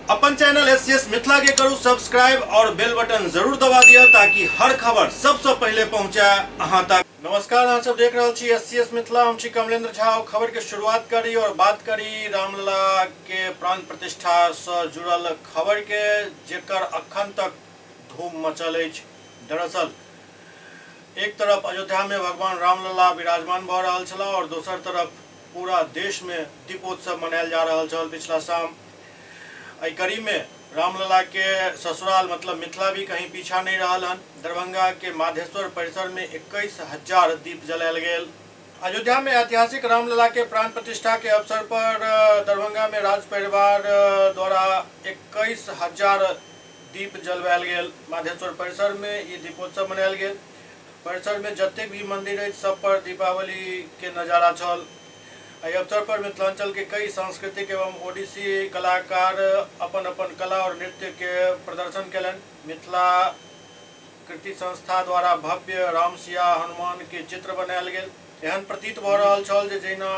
अपन channel SCS Mithila के करू सब्सक्राइब और बेल बटन जरूर दबा दिया ताकि हर खबर सबसे पहले पहुंचे अहां तक। नमस्कार, अहाँ सब देख रहल छी एससीएस मिथिला, हम छी कमलेंद्र झा। और खबर के शुरुआत करी और बात करी रामलला के प्राण प्रतिष्ठा से जुड़ल खबर के, जेकर अखन तक धूम मचल अछि। दरअसल एक तरफ अयोध्या में भगवान रामलला विराजमान भ रहल छलाह और दोसर तरफ पूरा देश में दीपोत्सव मनायल जा रहल छल। पिछला शाम एहि कड़ी में रामलला के ससुराल मतलब मिथिला भी कहीं पीछा नहीं रहल हन। दरभंगा के माधेश्वर परिसर में 21,000 दीप जलायल गेल। अयोध्या में ऐतिहासिक रामलला के प्राण प्रतिष्ठा के अवसर पर दरभंगा में राज परिवार द्वारा 21,000 दीप जलवायल गेल। माधेश्वर परिसर में ये दीपोत्सव मनायल गेल। परिसर में जतेक भी मंदिर अछि सब पर दीपावली के नजारा छल। एहि अवसर पर मिथिलांचल के कई सांस्कृतिक एवं ओडिसी कलाकार अपन अपन कला और नृत्य के प्रदर्शन केलनि। मिथिला कृति संस्था द्वारा भव्य राम सिया हनुमान के चित्र बनायल गेल। एहन प्रतीत भऽ रहल छल जे जहिना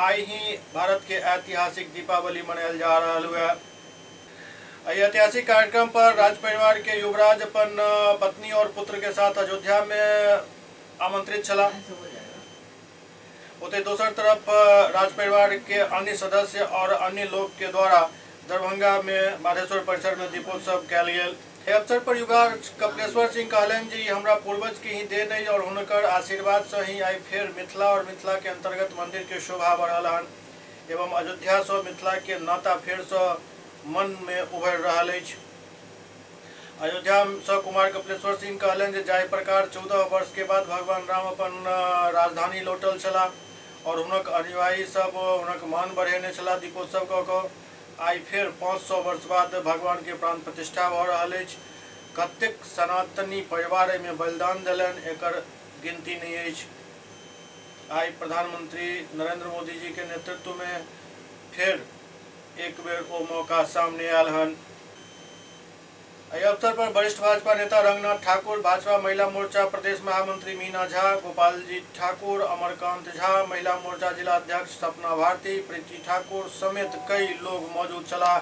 आइ ही भारत के ऐतिहासिक दीपावली मनायल जा रहल हुए। एहि ऐतिहासिक कार्यक्रम पर राज परिवार के युवराज अपन पत्नी और पुत्र के साथ अयोध्या में आमंत्रित छलाह। ओतहि दोसर तरफ राज परिवार के अन्य सदस्य और अन्य लोग के द्वारा दरभंगा में माधेश्वर परिसर में दीपोत्सव कयल गेल। एहि अवसर पर युवराज कपिलेश्वर सिंह कहलनि जे ई हमरा पूर्वज के ही देन अछि और हुनकर आशीर्वाद से ही आइ फेर मिथिला और मिथिला के अंतर्गत मंदिर के शोभा बढ़ल हन एवं अयोध्या से मिथिला के नाता फेर से मन में उभरि रहल अछि। अयोध्या से कुमार कपिलेश्वर सिंह कहलनि जे जाहि प्रकार 14 वर्ष के बाद भगवान राम अपन राजधानी लौटल छलाह और हुनक अनुयायी सब हुनक मान बढ़ेने छलाह दीपोत्सव कऽ कऽ, आइ फेर 500 वर्ष बाद भगवान के प्राण प्रतिष्ठा भऽ रहल अछि। कतेक सनातनी परिवार एहिमे बलिदान देलनि एकर गिनती नहि अछि। आइ प्रधानमंत्री नरेंद्र मोदी जी के नेतृत्व में फेर एक बेर ओ मौका सामने आयल हन। एहि अवसर पर वरिष्ठ भाजपा नेता रंगनाथ ठाकुर, भाजपा महिला मोर्चा प्रदेश महामंत्री मीना झा, गोपालजी ठाकुर, अमरकांत झा, महिला मोर्चा जिला अध्यक्ष सपना भारती, प्रीति ठाकुर समेत कई लोग मौजूद छलाह।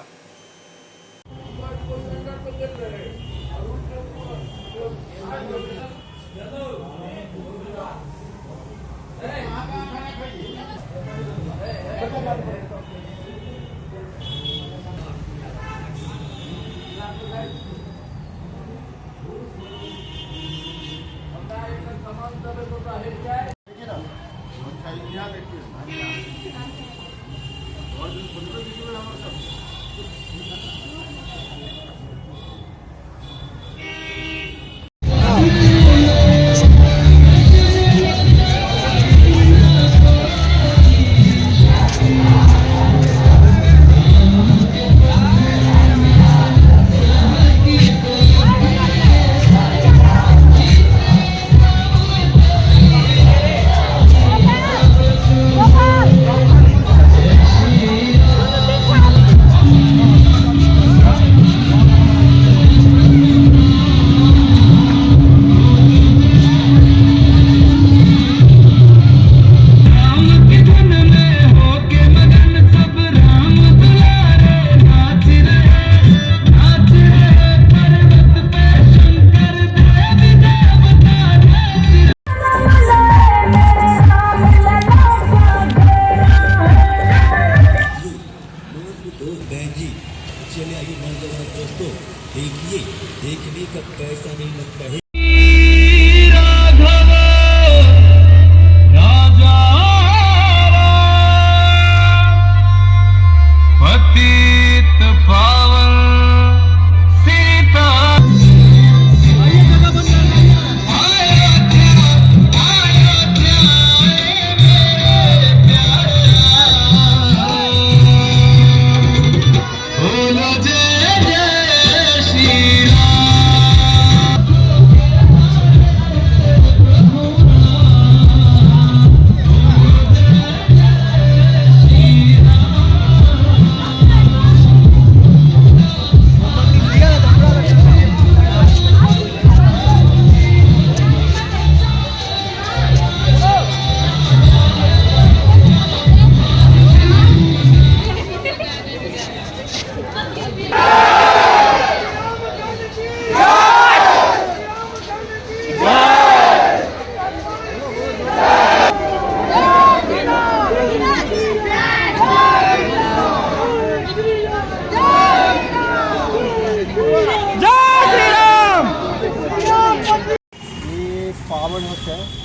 चले आइए नौजवान दोस्तों, देखिए, देखने का पैसा नहीं लगता है।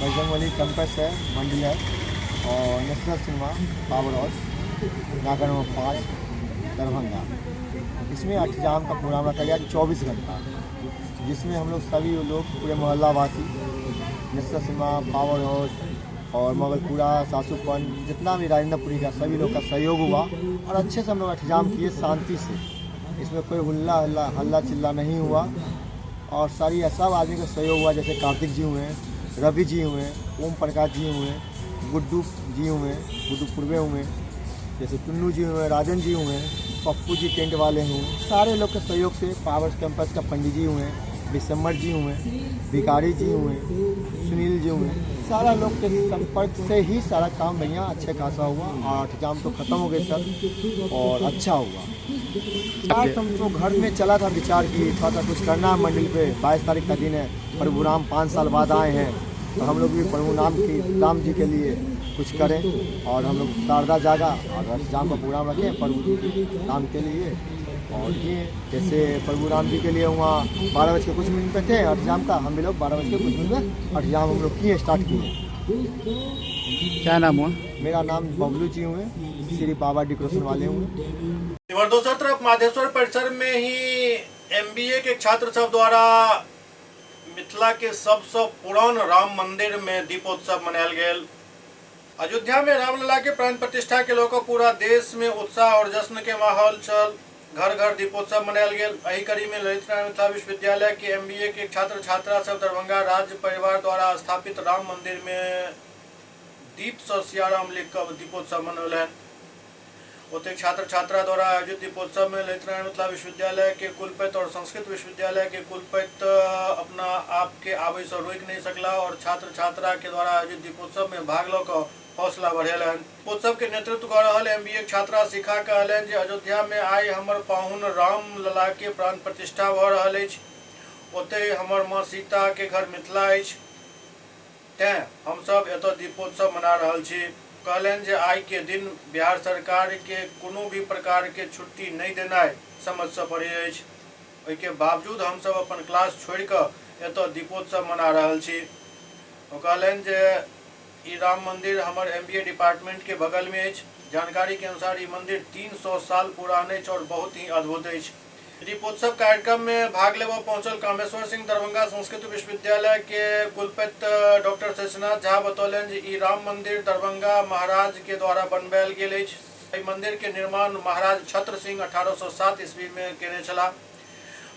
बजरंगबली कैंपस है, मंदिर है और नेशनल सिनेमा पावर हाउस, नाका नंबर 5, दरभंगा। इसमें अष्टजाम का प्रोग्राम रखा गया 24 घंटा, जिसमें हम लोग सभी लोग पूरे मोहल्लावासी नेशनल सिनेमा पावर हाउस और मोगलपुरा, सासुपन, जितना भी राजेंद्रपुरी का सभी लोग का सहयोग हुआ और अच्छे से हम लोग अष्टजाम किए शांति से। इसमें कोई हुल्ला हल्ला हल्ला चिल्ला नहीं हुआ और सारी सब आदमी का सहयोग हुआ, जैसे कार्तिक जी हुए, रवि जी हुए, ओम प्रकाश जी हुए, गुड्डू जी हुए, गुड्डू पूर्वे हुए, जैसे टुन्नू जी हुए, राजन जी हुए, पप्पू जी टेंट वाले हुए, सारे लोग के सहयोग से पावर कैंपस का पंडित जी हुए, विशंबर जी हुए, भिखारी जी हुए, सुनील जी हुए, सारा लोग के संपर्क से ही सारा काम बढ़िया अच्छे खासा हुआ और अष्टजाम तो ख़त्म हो गए सर और अच्छा हुआ। आज हम तो घर में चला था विचार कि थोड़ा सा कुछ करना है मंदिर पे। 22 तारीख का दिन है, प्रभु राम 5 साल बाद आए हैं तो हम लोग भी प्रभु नाम की राम जी के लिए कुछ करें और हम लोग शारदा जागा और अष्टजाम का प्रोग्राम रखें प्रभु राम के लिए। और ये जैसे प्रभु राम जी के लिए वहाँ 12 बज के कुछ मिनट पे थे अष्टजाम का, हम भी लोग 12 बज के कुछ मिनट में अष्टजाम हम लोग किए, स्टार्ट किए। क्या नाम हुआ? मेरा नाम बबलू जी हुए, श्री बाबा डेकोरेशन वाले हुए। इधर दोसर तरफ माधेश्वर परिसर में ही एमबीए के छात्र सब द्वारा मिथिला के सबसे पुरान राम मंदिर में दीपोत्सव मनायल गेल। अयोध्या में रामलला के प्राण प्रतिष्ठा के लऽ कऽ पूरा देश में उत्साह और जश्न के माहौल छल। घर घर दीपोत्सव मनायल गेल। एही कड़ी में ललित नारायण मिथिला विश्वविद्यालय के एमबीए के छात्र छात्रा सब दरभंगा राज्य परिवार द्वारा स्थापित राम मंदिर में दीप से सियाराम लिख कऽ दीपोत्सव मनौलनि। ओतहि छात्र छात्रा द्वारा आयोजित दीपोत्सव में ललित नारायण मिथिला विश्वविद्यालय के कुलपति और संस्कृत विश्वविद्यालय के कुलपति अपना आप के आबै से रोकि नहीं सकला और छात्र छात्रा के द्वारा आयोजित दीपोत्सव में भाग लऽ कऽ हौसला बढ़ेलनि। दीपोत्सव के नेतृत्व कऽ रहल एमबीए छात्रा शिखा कहलनि जे अयोध्या में आइ हमर पाहुन राम लला के प्राण प्रतिष्ठा भऽ रहल अछि, ओतहि हमर माँ सीता के घर मिथिला अछि, तें हमसब एतऽ दीपोत्सव मना रहल छी। कहलनि जे आइ के दिन बिहार सरकार के कोनो भी प्रकार के छुट्टी नहि देनाइ समझ से परे अछि, ओहिके बावजूद हमसब अपन क्लास छोड़ि कऽ एतऽ दीपोत्सव मना रहल छी। ओ कहलनि जे ई राम मंदिर हमर एमबीए डिपार्टमेंट के बगल में अछि। जानकारी के अनुसार ई मंदिर 300 साल पुरान अछि और बहुत ही अद्भुत अछि। दीपोत्सव कार्यक्रम में भाग लेबऽ पहुंचल कामेश्वर सिंह दरभंगा संस्कृत विश्वविद्यालय के कुलपति डॉक्टर शशिनाथ झा बतौलनि जे ई राम मंदिर दरभंगा महाराज के द्वारा बनवायल गेल अछि। एहि मंदिर के निर्माण महाराज छत्र सिंह 1807 ईस्वी में केने छलाह।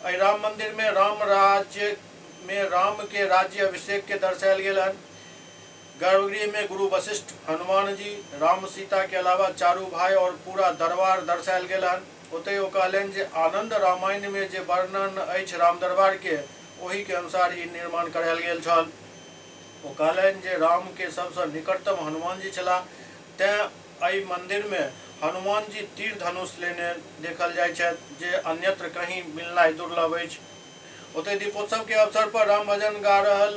एहि राम मंदिर में राम राज्य में राम के राज्य अभिषेक के दर्शायल गेल हन। गर्भगृह में गुरु वशिष्ठ, हनुमान जी, राम सीता के अलावा चारू भाई और पूरा दरबार दर्शायल गेल हन। ओतहि ओ कहलनि जे आनंद रामायण में जे वर्णन अछि राम दरबार के, ओहि के अनुसार ई निर्माण करायल गेल छल। ओ कहलनि जे राम के सबसँ निकटतम हनुमान जी छलाह, तें एहि मंदिर में हनुमान जी तीर धनुष लेने देखल जाइ छथि, जे अन्यत्र कहीं मिलनाइ दुर्लभ अछि। ओतहि दीपोत्सव के अवसर पर राम भजन गा रहल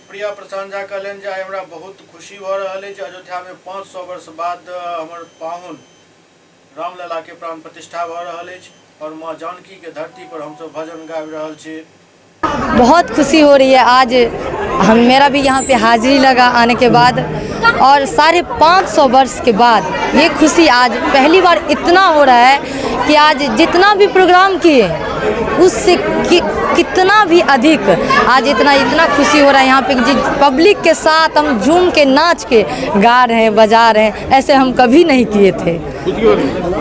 प्रिया प्रशांत झा कहलनि जे आइ हमरा बहुत खुशी भऽ रहल अछि। अयोध्या में 500 वर्ष बाद हमर पाहुन रामलला के प्राण प्रतिष्ठा भऽ रहल अछि और माँ जानकी के धरती पर हमसब भजन गाबि रहल छी। बहुत खुशी हो रही है आज हम मेरा भी यहाँ पे हाजिरी लगा आने के बाद और 550 वर्ष के बाद ये खुशी आज पहली बार इतना हो रहा है कि आज जितना भी प्रोग्राम किए उससे कितना भी अधिक आज इतना इतना खुशी हो रहा है यहाँ पे कि पब्लिक के साथ हम झूम के नाच के गा रहे हैं, बजा रहे हैं, ऐसे हम कभी नहीं किए थे,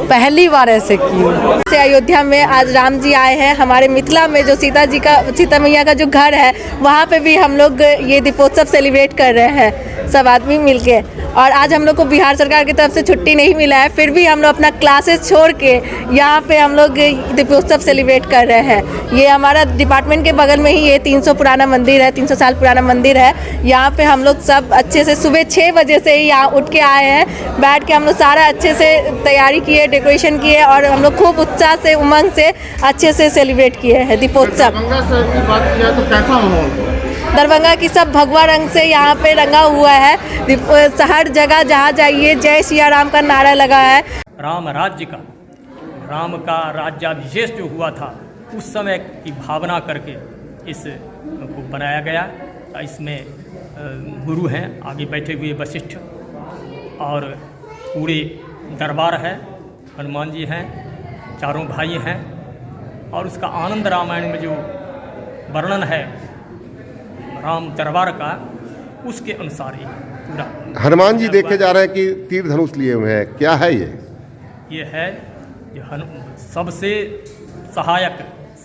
पहली बार ऐसे किए। से अयोध्या में आज राम जी आए हैं, हमारे मिथिला में जो सीता जी का, सीता मैया का जो घर है वहाँ पे भी हम लोग ये दीपोत्सव सेलिब्रेट कर रहे हैं सब आदमी मिलके। और आज हम लोग को बिहार सरकार की तरफ से छुट्टी नहीं मिला है, फिर भी हम लोग अपना क्लासेस छोड़ के यहाँ पे हम लोग दीपोत्सव सेलिब्रेट कर रहे हैं। ये हमारा डिपार्टमेंट के बगल में ही ये 300 पुराना मंदिर है, 300 साल पुराना मंदिर है। यहाँ पे हम लोग सब अच्छे से सुबह 6 बजे से ही यहाँ उठ के आए हैं, बैठ के हम लोग सारा अच्छे से तैयारी किए, डेकोरेशन किए और हम लोग खूब उत्साह से उमंग से अच्छे से सेलिब्रेट किए हैं दीपोत्सव। दरभंगा शहर की बात की जाए तो कैसा माहौल है? दरभंगा की सब भगवा रंग से यहाँ पे रंगा हुआ है, हर जगह जहाँ जाइए जय सिया राम का नारा लगा है। राम राज्य का, राम का राज्याभिषेक जो हुआ था उस समय की भावना करके इस को बनाया गया। इसमें गुरु हैं आगे बैठे हुए वशिष्ठ, और पूरे दरबार है, हनुमान जी हैं, चारों भाई हैं। और उसका आनंद रामायण में जो वर्णन है राम दरबार का, उसके अनुसार ही पूरा। हनुमान जी देखे जा रहे हैं कि तीर धनुष लिए हुए हैं, क्या है ये? ये है ये सबसे सहायक,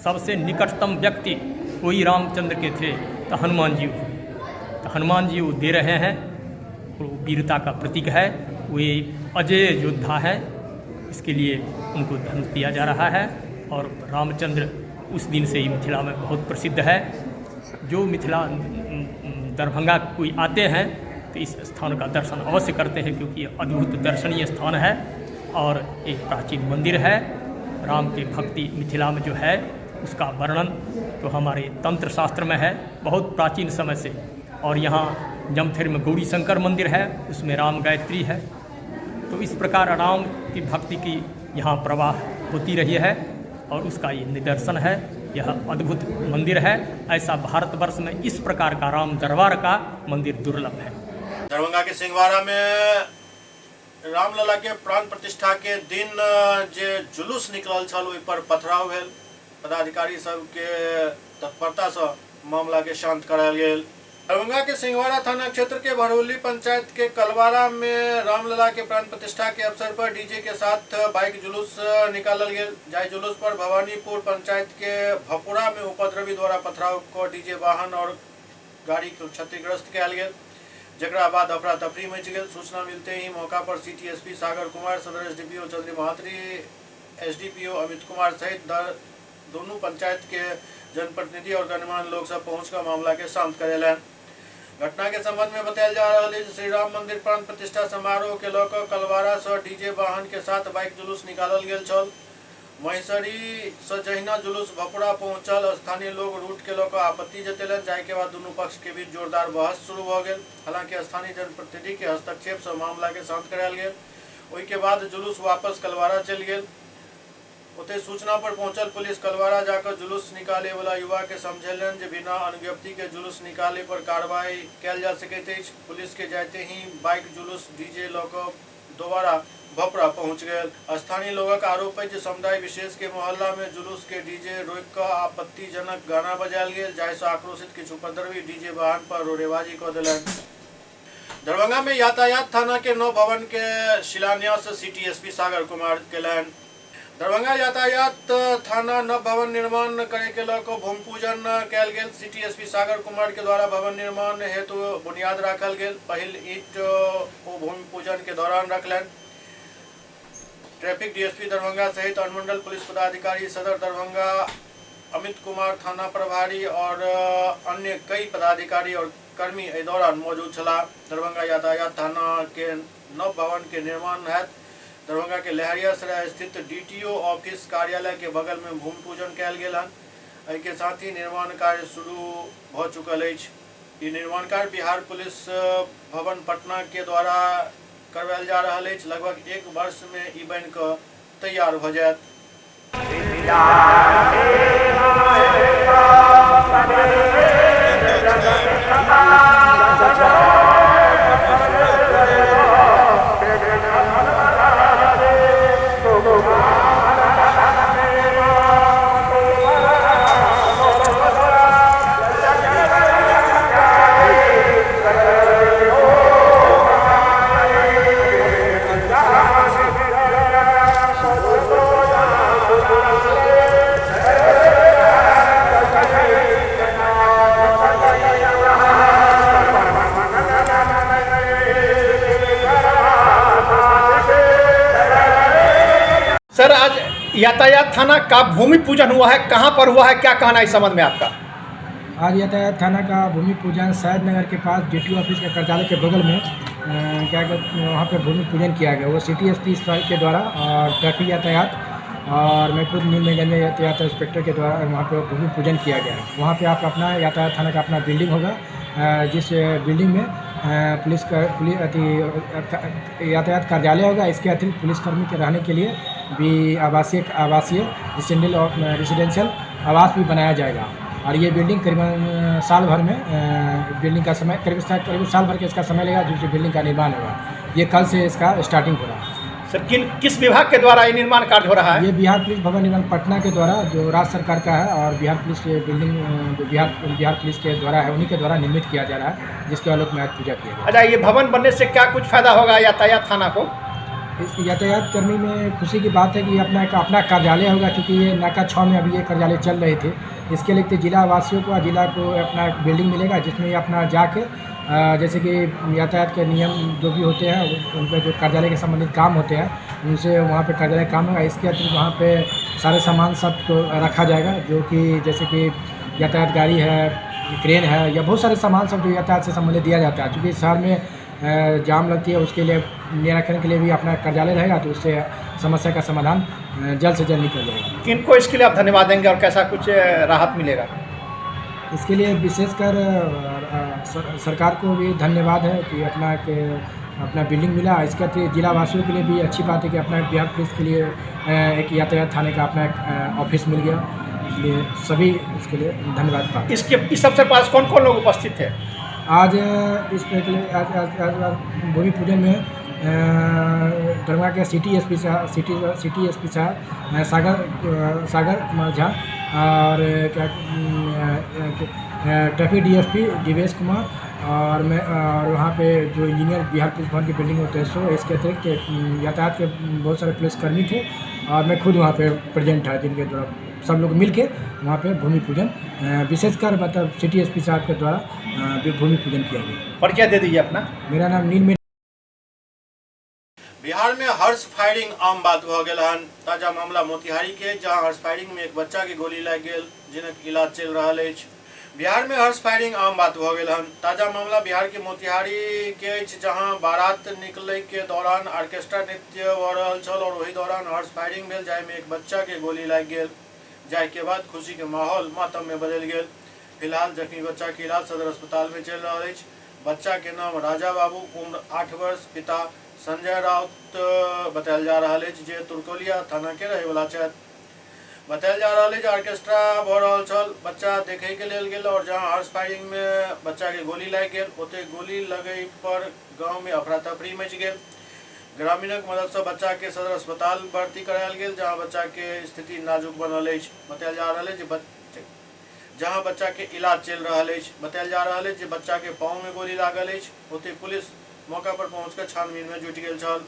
सबसे निकटतम व्यक्ति कोई रामचंद्र के थे तो हनुमान जी हुए। तो हनुमान जी वो दे रहे हैं, वो वीरता का प्रतीक है, वे अजेय योद्धा हैं, इसके लिए उनको धनुष दिया जा रहा है। और रामचंद्र उस दिन से ही मिथिला में बहुत प्रसिद्ध है। जो मिथिला दरभंगा कोई आते हैं तो इस स्थान का दर्शन अवश्य करते हैं, क्योंकि ये अद्भुत दर्शनीय स्थान है और एक प्राचीन मंदिर है। राम के भक्ति मिथिला में जो है उसका वर्णन तो हमारे तंत्र शास्त्र में है बहुत प्राचीन समय से। और यहाँ जमथेर में गौरी शंकर मंदिर है, उसमें राम गायत्री है। तो इस प्रकार राम की भक्ति की यहाँ प्रवाह होती रही है और उसका ये निदर्शन है। यह अद्भुत मंदिर है। ऐसा भारतवर्ष में इस प्रकार का राम दरबार का मंदिर दुर्लभ है। दरभंगा के सिंहवाड़ा में रामलला के प्राण प्रतिष्ठा के दिन जे जुलूस निकलल छल ओहि पर पथराव भेल। पदाधिकारी सबके तत्परता से मामला के शांत करायल गेल। दरभंगा के सिंहवाड़ा थाना क्षेत्र के भरौली पंचायत के कलवारा में रामलला के प्राण प्रतिष्ठा के अवसर पर डीजे के साथ बाइक जुलूस निकालल गेल। जाहि जुलूस पर भवानीपुर पंचायत के भपुरा में उपद्रवी द्वारा पथराव क डीजे वाहन और गाड़ी के क्षतिग्रस्त कयल गेल, जकरा बाद अफरा तफरी मचि गेल। सूचना मिलते ही मौका पर सिटी एसपी सागर कुमार, सदर एसडीपीओ चंद्री महात्री, एसडीपीओ अमित कुमार सहित दोनों पंचायत के जनप्रतिनिधि और गणमान्य लोग सब पहुंचकर मामला के शांत करेलन। घटना के संबंध में बतायल जा रहा है श्री राम मंदिर प्राण प्रतिष्ठा समारोह के लऽ कऽ कलवारा से डीजे वाहन के साथ बाइक जुलूस निकालल गेल छल। महेश्वरी से जहिना जुलूस भपुरा पहुंचल, स्थानीय लोग रूट के लऽ कऽ आपत्ति जतेलनि, जाहि के बाद दुनू पक्ष के बीच जोरदार बहस शुरू भऽ गेल। हालांकि स्थानीय जनप्रतिनिधि के हस्तक्षेप से मामला के शांत करायल गेल। ओहि के बाद जुलूस वापस कलवारा चलि गेल। ओतहि सूचना पर पहुंचल पुलिस कलवारा जाकर जुलूस निकाले वाला युवा के समझेलनि जे बिना अनुज्ञप्ति के जुलूस निकाले पर कार्रवाई कयल जा सकैत अछि। पुलिस के जाते ही बाइक जुलूस डीजे लऽ कऽ दोबारा भपरा पहुंच गेल। स्थानीय लोगक आरोप है जे समुदाय विशेष के मोहल्ला में जुलूस के डीजे रोकि कऽ आपत्तिजनक गाना बजायल गेल, जाहिसँ आक्रोशित किछु उपद्रवी डीजे वाहन पर रोड़ेबाजी कऽ देलनि। दरभंगा में यातायात थाना के नव भवन के शिलान्यास सिटी एसपी सागर कुमार केलनि। दरभंगा यातायात थाना नव भवन निर्माण करे के लऽ कऽ भूमि पूजन कयल गेल। सिटी एसपी सागर कुमार के द्वारा भवन निर्माण हेतु बुनियाद राखल गेल। पहिल ईंट ओ भूमि पूजन के दौरान रखलनि। ट्रैफिक डीएसपी दरभंगा सहित अनुमंडल पुलिस पदाधिकारी सदर दरभंगा अमित कुमार, थाना प्रभारी और अन्य कई पदाधिकारी और कर्मी एहि दौरान मौजूद छलाह। दरभंगा यातायात थाना के नव भवन के निर्माण हैत। दरभंगा के लहरियासराय स्थित डीटीओ ऑफिस कार्यालय के बगल में भूमि पूजन कयल गेल हन। एहि के साथ ही निर्माण कार्य शुरू भऽ चुकल अछि। ई निर्माण कार्य बिहार पुलिस भवन पटना के द्वारा करवायल जा रहल अछि। लगभग 1 वर्ष में ई बनि कऽ तैयार भऽ जायत। सर, आज यातायात थाना का भूमि पूजन हुआ है, कहाँ पर हुआ है, क्या कहना है इस संबंध में आपका? आज यातायात थाना का भूमि पूजन सैद नगर के पास डीटीओ ऑफिस के कार्यालय के बगल में क्या कहते वहाँ पर भूमि पूजन किया गया। वो सिटी एसपी के द्वारा और ट्रैफिक यातायात और मैं खुद न्यू मैदान में यातायात इंस्पेक्टर के द्वारा वहाँ पर भूमि पूजन किया गया है। वहाँ पर आप अपना यातायात थाना का अपना बिल्डिंग होगा, जिस बिल्डिंग में पुलिस का पुलिस यातायात कार्यालय होगा। इसके अतिरिक्त पुलिसकर्मी के रहने के लिए भी आवासीय रेसिडेंशियल आवास भी बनाया जाएगा। और ये बिल्डिंग करीबन साल भर में बिल्डिंग का समय करीब करीब साल भर के इसका समय लगेगा, जिससे बिल्डिंग का निर्माण होगा। ये कल से इसका स्टार्टिंग हो रहा है। सर, किस विभाग के द्वारा ये निर्माण कार्य हो रहा है? ये बिहार पुलिस भवन निर्माण पटना के द्वारा, जो राज्य सरकार का है, और बिहार पुलिस ये बिल्डिंग जो बिहार बिहार पुलिस के द्वारा है, उन्हीं के द्वारा निर्मित किया जा रहा है, जिसके आलोक में आज पूजा किया गया। अच्छा, ये भवन बनने से क्या कुछ फायदा होगा यातायात थाना को? इस यातायात कर्मी में खुशी की बात है कि अपना एक अपना कार्यालय होगा, क्योंकि ये नाका 6 में अभी ये कार्यालय चल रहे थे। इसके लिए जिला वासियों को, जिला को अपना एक बिल्डिंग मिलेगा, जिसमें ये अपना जाके जैसे कि यातायात के नियम जो भी होते हैं, उनका जो कार्यालय के संबंधित काम होते हैं, उनसे वहाँ पे कार्यालय काम होगा। इसके अतिरिक्त वहाँ पे सारे सामान सब को रखा जाएगा, जो कि जैसे कि यातायात गाड़ी है, क्रेन है, या बहुत सारे सामान सब जो यातायात से संबंधित दिया जाता है। क्योंकि शहर में जाम लगती है, उसके लिए निराकरण के लिए भी अपना कार्यालय रहेगा, तो उससे समस्या का समाधान जल्द से जल्द निकल जाएगा। किनको इसके लिए आप धन्यवाद देंगे और कैसा कुछ राहत मिलेगा? इसके लिए विशेषकर सरकार को भी धन्यवाद है कि अपना बिल्डिंग मिला। इसके अतिरिक्त जिलावासियों के लिए भी अच्छी बात है कि अपना बिहार पुलिस के लिए एक यातायात थाने का अपना एक ऑफिस मिल गया, इसलिए सभी इसके लिए धन्यवाद पाते। इस अवसर पर कौन कौन लोग उपस्थित थे? आज इस आज, आज, आज, आज भूमि पूजन में दरभंगा के सिटी एसपी साहब, सिटी एसपी साहब सागर कुमार झा और क्या ट्रैफिक डीएसपी दिवेश कुमार और मैं, और वहाँ पे जो इंजीनियर बिहार पुलिस भवन की बिल्डिंग होते हैं, सो इसके अतिरिक्त यातायात के बहुत सारे पुलिसकर्मी थे और मैं खुद वहाँ पे प्रेजेंट था, जिनके द्वारा सब लोग मिल के वहाँ पे भूमि पूजन विशेषकर मतलब सिटी एसपी साहब के द्वारा भूमि पूजन किया गया। परिचय दे दीजिए अपना। मेरा नाम नील। बिहार में हर्ष फायरिंग आम बात भ गेल हन। ताजा मामला मोतिहारी के, जहां हर्ष फायरिंग में एक बच्चा के गोली लागि गेल, जिनक इलाज चल रहा अछि। बिहार में हर्ष फायरिंग आम बात भ गेल हन। ताजा मामला बिहार के मोतिहारी के अछि, जहां बारात निकले के दौरान ऑर्केस्ट्रा नृत्य भ रहल छल और ओहि दौरान हर्ष फायरिंग भेल, जाहि में एक बच्चा के गोली लागि गेल, जाहि के बाद खुशी के माहौल मातम में बदलि गेल। फिलहाल जख्मी बच्चा के इलाज सदर अस्पताल में चल रहा अछि। बच्चा के नाम राजा बाबू, उम्र 8 वर्ष, पिता संजय राउत बतायल जा रहा अछि, जे तुरकोलिया थाना के रहे वाला छथि। बतायल जा रहा अछि ऑर्केस्ट्रा भ रहल छल, बच्चा देखे के लेल गेल और जहां हर्ष फायरिंग में बच्चा के गोली लागि गेल, ओते गोली लगै पर गांव में अफरा तफरी मचि गेल। ग्रामीणक मदद से बच्चा के सदर अस्पताल भर्ती करायल गेल, जहां बच्चा के स्थिति नाजुक बनल अछि। बतायल जा रहा अछि जहां बच्चा के इलाज चल रहा अछि। बतायल जा रहा अछि जे बच्चा के पाँव में गोली लागल अछि। ओते पुलिस मौका पर पहुंचकर छानबीन में जुटि गेल छल।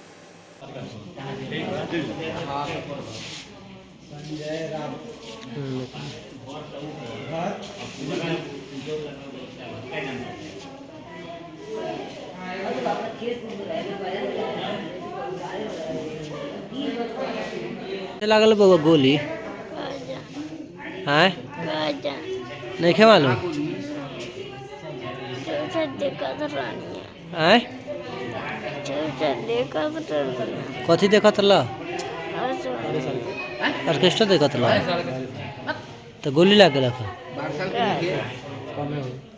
लागल बउआ गोली आय नहीं खे मालूम आय कथी देखत ल ऑर्केस्ट्रा देखत ल तो गोली लाग गेलक।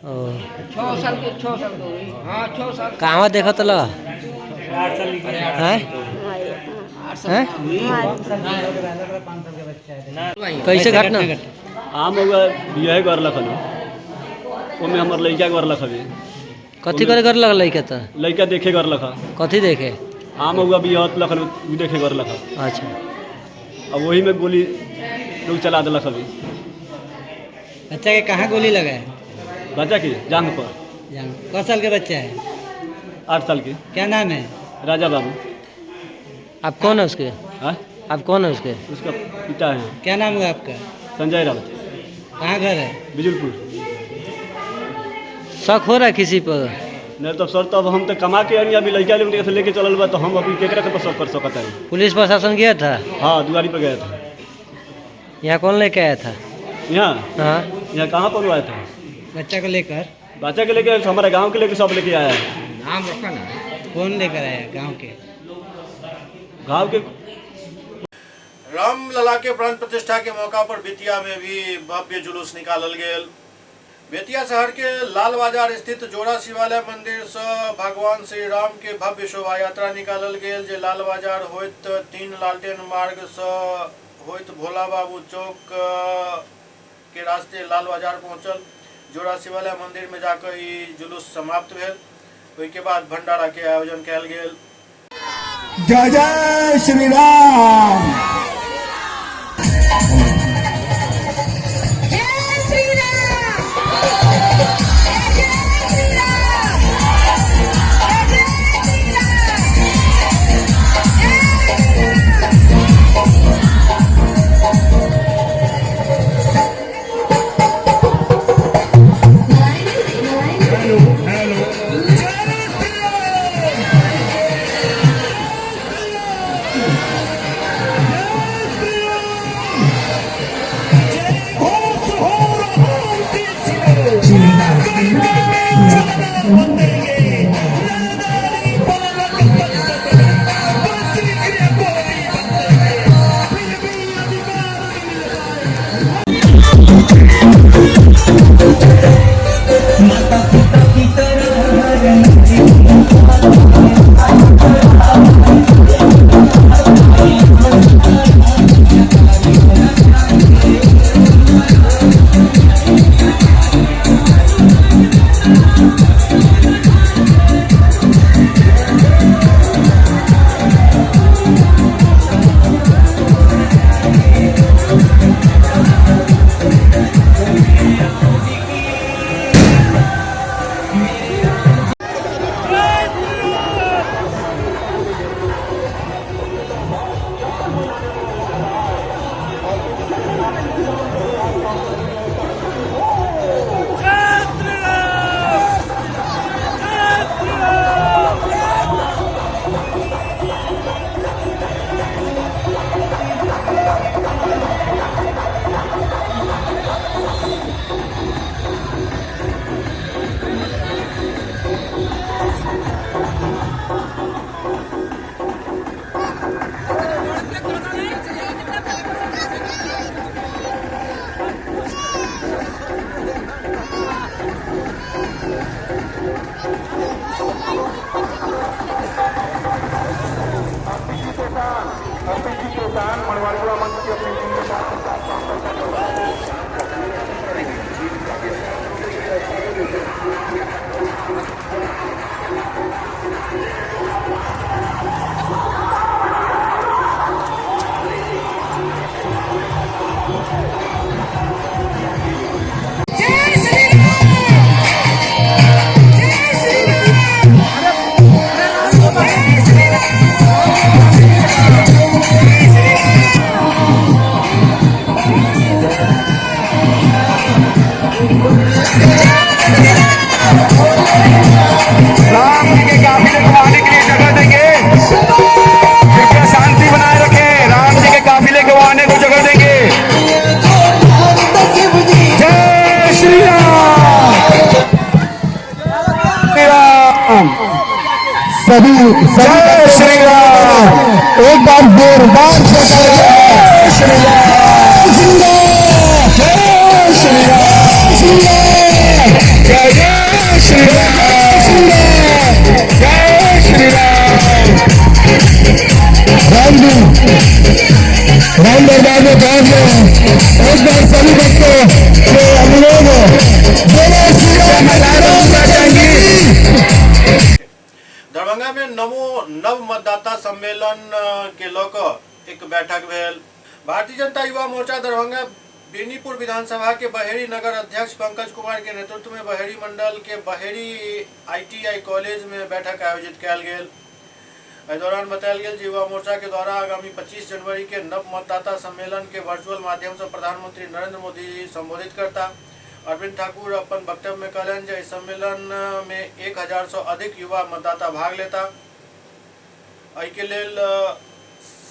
ओ कहवा देखत ल कैसे घटना? आम हुआ बियाह कर लखन, ओमे हमर लइका कर लखबे। कथी करे कर लग लइका? त लइका देखे कर लखा। कथी देखे? आम हुआ बियाह लखन उ देखे कर लखा। अच्छा, अब वही में गोली लोग चला देलक। अभी बच्चा के कहाँ गोली लगा है? बच्चा के जांघ पर। जांघ। कौन साल के बच्चा है? 8 साल के। क्या नाम है? राजा बाबू। आप कौन है उसके? हाँ, आप कौन है उसके? उसका पिता है। क्या नाम हुआ आपका? संजय राउत। कहाँ घर है? बिजुलपुर। शक हो रहा है किसी पर? नहीं तो सर, तब हम तो कमा के आनी, अभी लड़का लोग लेके चलल बा, तो हम अभी केकरा के शक कर सकत है? पुलिस प्रशासन गया था? हाँ, दुआरी पर गया था। यहाँ कौन लेके आया था? यहाँ? हाँ, यहाँ कहाँ पर आया था? बच्चा को लेकर। बच्चा के लेके हमारे गाँव के लेके सब लेके आया है। नाम रखा ना, कौन लेकर आया? गाँव के। गाँव के। रामलला के प्राण प्रतिष्ठा के मौका पर बेतिया में भी भव्य जुलूस निकालल गेल। बेतिया शहर के लाल बाजार स्थित जोड़ा शिवालय मंदिर से भगवान श्री राम के भव्य शोभा यात्रा निकालल गेल, जे लाल बाजार होइत 3 लालटेन मार्ग से होइत भोला बाबू चौक के रास्ते लाल बाजार पहुंचल। जोड़ा शिवालय मंदिर में जाकर ई जुलूस समाप्त भेल। ओहिके बाद भंडारा के आयोजन कयल गेल। जय जय श्री राम। राम जी के काफिले को आने के लिए जगह देंगे, कृपया शांति बनाए रखें। राम जी के काफिले को आने को जगह देंगे। जय श्री राम। राम सभी जय श्री राम। एक बार जोरदार जय श्री राम। जय श्री राम। जय जय श्री राम। जय श्री राम। राम जी राम दरबार में पहुंच गए हैं। एक बार सभी भक्तों से अनुरोध है, बोलो श्री राम। दरभंगा में नमो नव मतदाता सम्मेलन के लऽ कऽ एक बैठक भेल। भारतीय जनता युवा मोर्चा दरभंगा बेनीपुर विधानसभा के बहेड़ी नगर अध्यक्ष पंकज कुमार के नेतृत्व में बहेड़ी मंडल के बहेड़ी आईटीआई कॉलेज में बैठक आयोजित कयल गेल। एहि दौरान बतायल गेल जे युवा मोर्चा के द्वारा आगामी 25 जनवरी के नव मतदाता सम्मेलन के वर्चुअल माध्यम से प्रधानमंत्री नरेंद्र मोदी संबोधित करता। अरविंद ठाकुर अपन वक्तव्य में कहलनि जे एहि सम्मेलन में 1000 से अधिक युवा मतदाता भाग लेता। एहिके लेल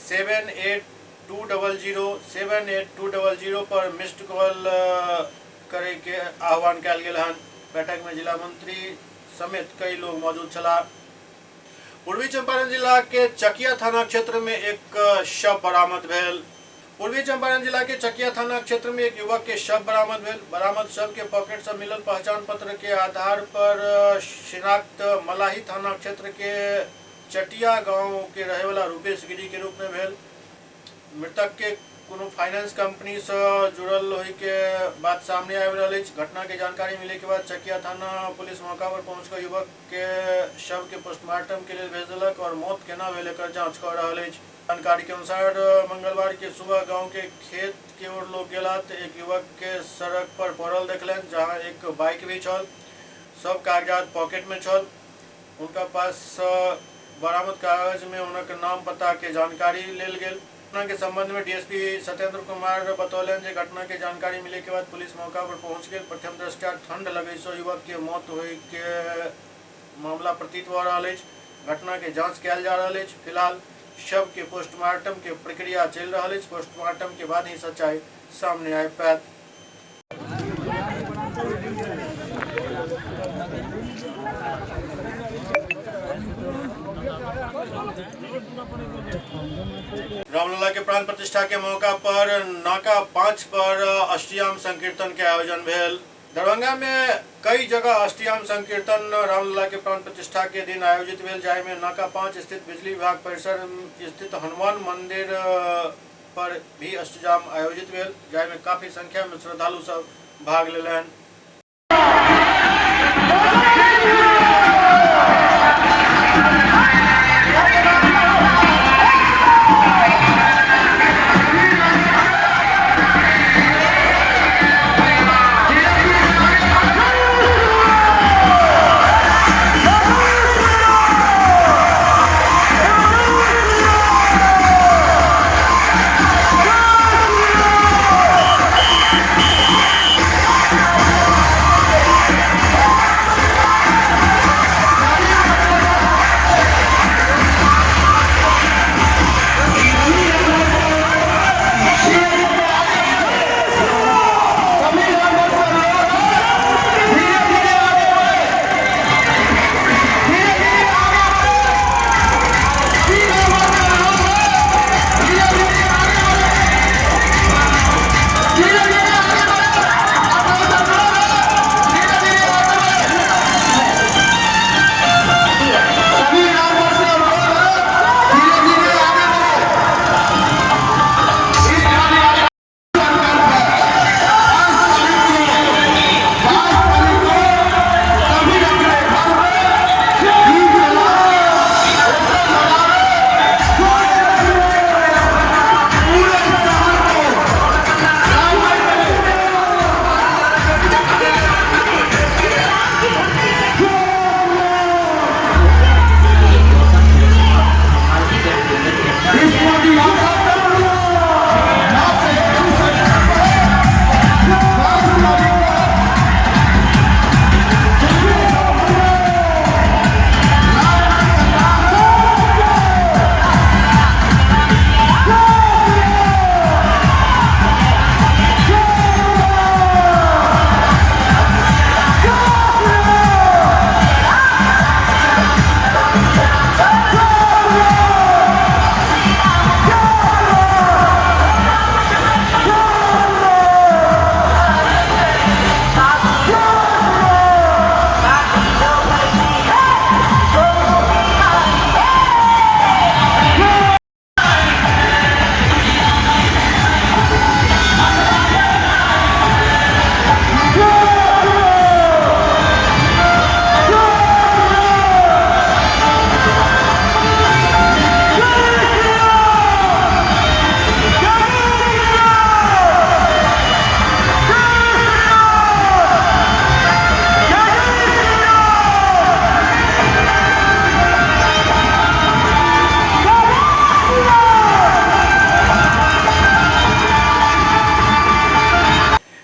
7820 78200 पर मिस्ड कॉल करे के आह्वान कयल गेल हन। बैठक में जिला मंत्री समेत कई लोग मौजूद छलाह। पूर्वी चंपारण जिला के चकिया थाना क्षेत्र में एक शव बरामद भेल। पूर्वी चंपारण जिला के चकिया थाना क्षेत्र में एक युवक के शव बरामद भेल। बरामद शव के पॉकेट से मिलल पहचान पत्र के आधार पर शिनाख्त मलाही थाना क्षेत्र के चटिया गांव के रहे वाला रूपेश गिरी के रूप में भेल। मृतक के कोनो फाइनेंस कंपनी से जुड़ल होय के बात सामने आबि रहल अछि। घटना के जानकारी मिले के बाद चकिया थाना पुलिस मौका पर पहुंच के युवक के शव के पोस्टमार्टम के लेल भेज देलक और मौत केना भेल एकर जांच कऽ रहल अछि। जानकारी के अनुसार मंगलवार के सुबह गांव के खेत के ओर लोग गेला तऽ एक युवक के सड़क पर पड़ल देखलनि, जहां एक बाइक भी छल, सब कागजात पॉकेट में छल। उनका पास सँ बरामद कागज में हुनक नाम पता के जानकारी लेल गेल। घटना के संबंध में डीएसपी सत्येंद्र कुमार बतौलनि जे घटना के जानकारी मिले के बाद पुलिस मौका पर पहुंच गेल। प्रथम दृष्टया ठंड लगै सँ युवक के मौत होय के मामला प्रतीत भऽ रहल अछि। घटना के जांच कयल जा रहल अछि। फिलहाल शव के पोस्टमार्टम के प्रक्रिया चलि रहल अछि। पोस्टमार्टम के बाद ही सच्चाई सामने आबि पायत। रामलला के प्राण प्रतिष्ठा के मौका पर नाका 5 पर अष्टयाम संकीर्तन के आयोजन भेल। दरभंगा में कई जगह अष्टयाम संकीर्तन रामलला के प्राण प्रतिष्ठा के दिन आयोजित भेल, जाहि में नाका 5 स्थित बिजली विभाग परिसर स्थित हनुमान मंदिर पर भी अष्टयाम आयोजित भेल, जाहि में काफी संख्या में श्रद्धालु सब भाग लेलनि।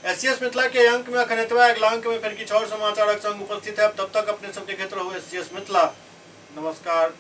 एससीएस मिथिला के अंक में अखन एतबा। अगला अंक में फिर किछु और समाचारक संग उपस्थित है। तब तक अपने सब देखैत रहू एससीएस मिथिला। नमस्कार।